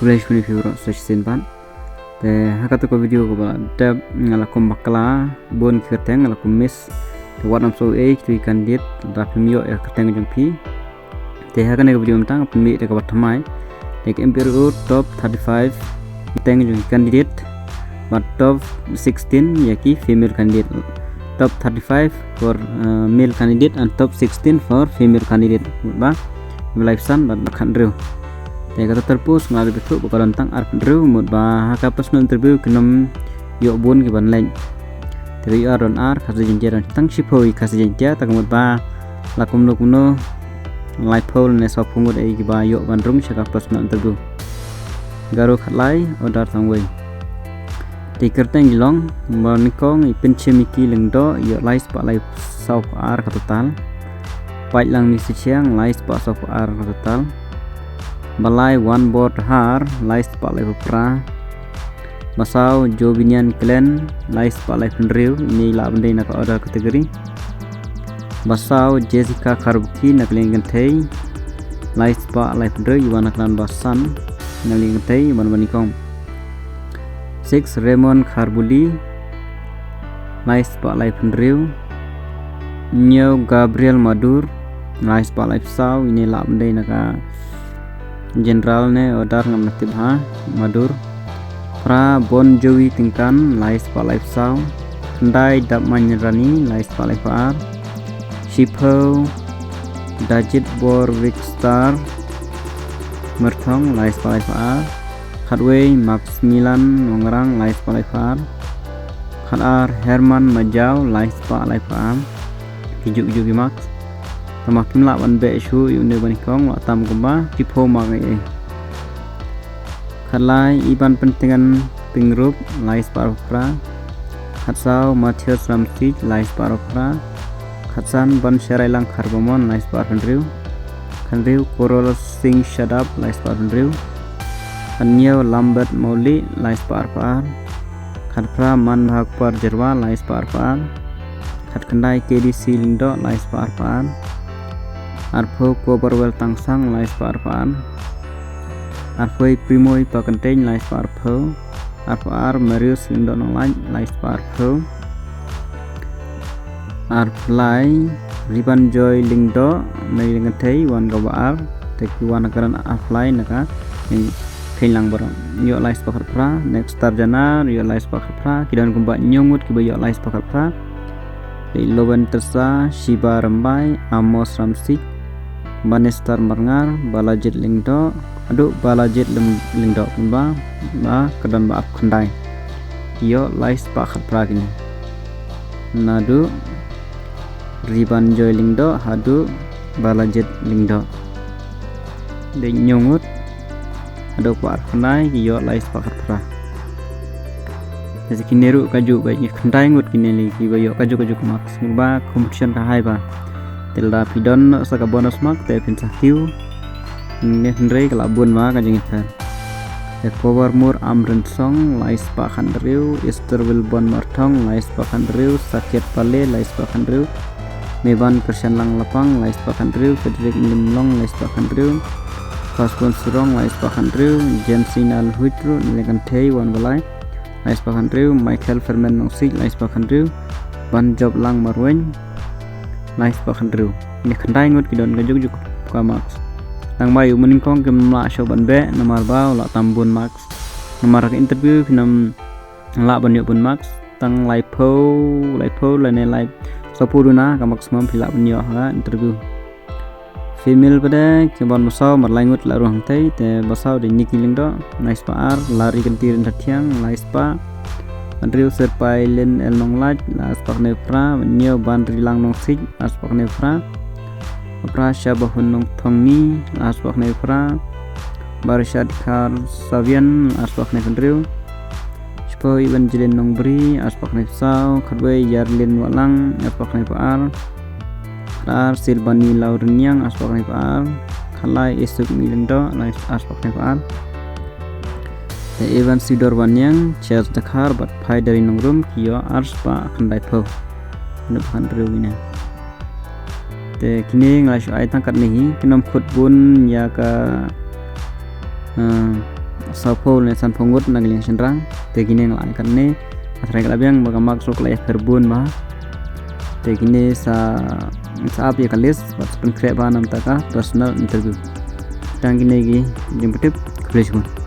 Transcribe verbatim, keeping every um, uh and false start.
Khublei shibun ïa phi baroh sa shisien pat. Te ha kata ka video kaba la dep nga la kum bakla bun ki kyrteng, nga la kum miss. Te wat nym sngew ei, kito ki candidate lada phim ïoh ïa ka kyrteng jong phi. Te ha kane ka video mynta nga pynmih da kaba thymmai. Te ka M P R U top thirty-five kyrteng jong ki candidate, bad top sixteen ïa ki female candidate. Top thirty-five for, uh, male candidate and top sixteen for female candidate. Mut ba ba lai phew san bad ba khathynriew. Te kata ka post nga la dep ïathuh ba ka don tang arphew hynriew, mut ba ha ka personal interview kin ym ïoh bun ki ban leit. Te ba ïoh ar don ar, Khasi Jaiñtia don tang shiphew ïa Khasi Jaiñtia, te ka mut ba la kumno kumno laiphew lane sawphew ngut ïa kiba ïoh ban rung sha ka personal interview. Garo khatlai, order tang wei. Te kyrteng jong ba nyngkong i Pynshim Ïaki Lyngdoh, ïoh lai spah lai sawphew ar ka total. Paitlang Misichiang, lai spah sawphew ar ka total. Ba lai Wanbor Dhar, lai spah laiphew phra. Ba saw Jobinian Klen, lai spah laiphew hynriew, ine i lah ban dei na ka order category. Ba saw Jessica Kharbukhi na ka liang kynthei, lai spah laiphew hynriew, i wan na ka liang ba san na ka liang kynthei, i wan ba nyngkong. Six, Raymond Kharbuli, lai spah laiphew hynriew. Hynñiew, Gabriel Madur, lai spah laiphew saw, ine i lah ban dei na ka general ne order ngam nang tip ha, Madur. Phra, Bonjovi Tyngkan, lai spah laiphew saw. Khyndai, Dapmañ Rani, lai spah laiphew ar. Shiphew, Dajitbor Wikstar Myrthong, lai spah laiphew ar. Khatwei, Maximilan Wangrang, lai spah laiphew ar. Khatar, Herman Majaw, lai spah laiphew ar. Ki juk juk ki marks. Tangba kim lah ban beh shuh ïa une ba nyngkong, la tam kumba shiphew mark ïa i. Khatlai, Ibanpyntngen Pyngrope, lai spah arphew phra. Khatsaw, Matthias Ramsik, lai spah arphew phra. Khatsan, Banshiarailang Kharbamon, lai spah arphew hynriew. Khathynriew, Korol Singh Shadap, lai spah arphew hynriew. Khathynñiew, Lambert Mawlieh, lai spah arphew ar. Khatphra, Manbhakpar Jyrwa, lai spah arphew ar. Khatkhyndai, K D C Lyngdoh, lai spah arphew ar. Arphew, Koborwell Tangsang, lai spah arphew ar. Arphew, Primoy Pakyntein, lai spah arphew. Arphew ar, Marius Lyngdoh Nonglait, lai spah arphew. Arphew lai, Ribanjoy Lyngdoh, na ka liang kynthei, wan kaba ar, te ki wan na ka don arphew lai na ka liang kynthei lang baroh. Ïoh lai spah khatphra. Next, Tarjana, ïoh lai spah khatphra. Ki don kumba hynñiew ngut kiba ïoh lai spah khatphra. Te Loben Tersa, Shiba Rymbai, Amos Ramsik, Banester Marngar, Balajit Lyngdoh, haduh Balajit Lym-, Lyngdoh kumba, ba ka don ba arphew khyndai. Ïoh lai spah khatphra kine. Naduh Ribanjoy Lyngdoh haduh Balajit Lyngdoh. Dei hynñiew ngut haduh ba arphew khyndai ki ïoh lai spah khatphra. Te kine ruh kajuh ba kine khyndai ngut kine lei kiba ïoh kajuh kajuh ka marks, ba competition ka high ba. Te lada phi don noh sa ka bonus mark te phin sa kiew. Ne hynrei ka la bun ma ka jingïapher. Te Kobormur Amrensong, lai spah khathynriew, Esther Wilbon Marthong, lai spah khathynriew, Saket Pale, lai spah khathynriew, Meban Kyrshanlang Lapang, lai spah khathynriew, Frederick Limlong, lai spah khathynriew, Pasbon Surong, lai spah khathynriew, Jensina Lhuitru, na ka liang kynthei wan ba lai, lai spah khathynriew, Michael Fermen Nongsik, lai spah khathynriew, Banjoplang Marwein, lai spah khathynriew. Kine khyndai ngut ki don kajuh kajuh ka marks. Tangba ïa u ba nyngkong kim lah shuh ban beh namar ba u la tam bun marks. Namar ka interview phin ym lah ban ïoh bun marks. Tang laiphew, laiphew lane lai sawphew duna ka maximum phi lah ban ïoh ha interview. Female pat de ki wan ba saw, mar lai ngut la rung hangtei, te ba saw dei Nikki Lyngdoh, lai spah ar, Lari Kynti Ryntathiang, lai spah hynriew, Serpai Lin El Nonglait, lai spah khyndai phra, ba hynñiew, Banrilang Nongsik, lai spah khyndai phra, ba phra, Shabahun Nongthongni, lai spah khyndai phra, Barisha Dkhar Savian, lai spah khyndai phew hynriew, shiphew, Evangeline Nongbri, lai spah khyndai phew saw, khatwei, Yarlin Wahlang, lai spah khyndai phew ar, khatar, Silbani Lawriniang, lai spah khyndai phew ar, khatlai, Isuk Ngi Lyngdoh, lai spah khyndai phew ar. Te Evan Sidor Waniang, Charles Dkhar bad Phaidari Nongrum ki ïoh ar spah khyndai phew. Kine ba khathynriew kine. Te kine nga la shu ai tang katne hi, kin ym khot bun ïa ka, eh, sawphew ne sanphew ngut na ka liang shynrang. Te kine nga la ai katne. Hynrei ka la biang ba ka marks ruh ka la ïapher bun bha. Te kine sa, sa ap ïa ka list bad sa pynkhreh bha namar ka personal interview. Tang kine ki jingpyntip. Khublei shibun.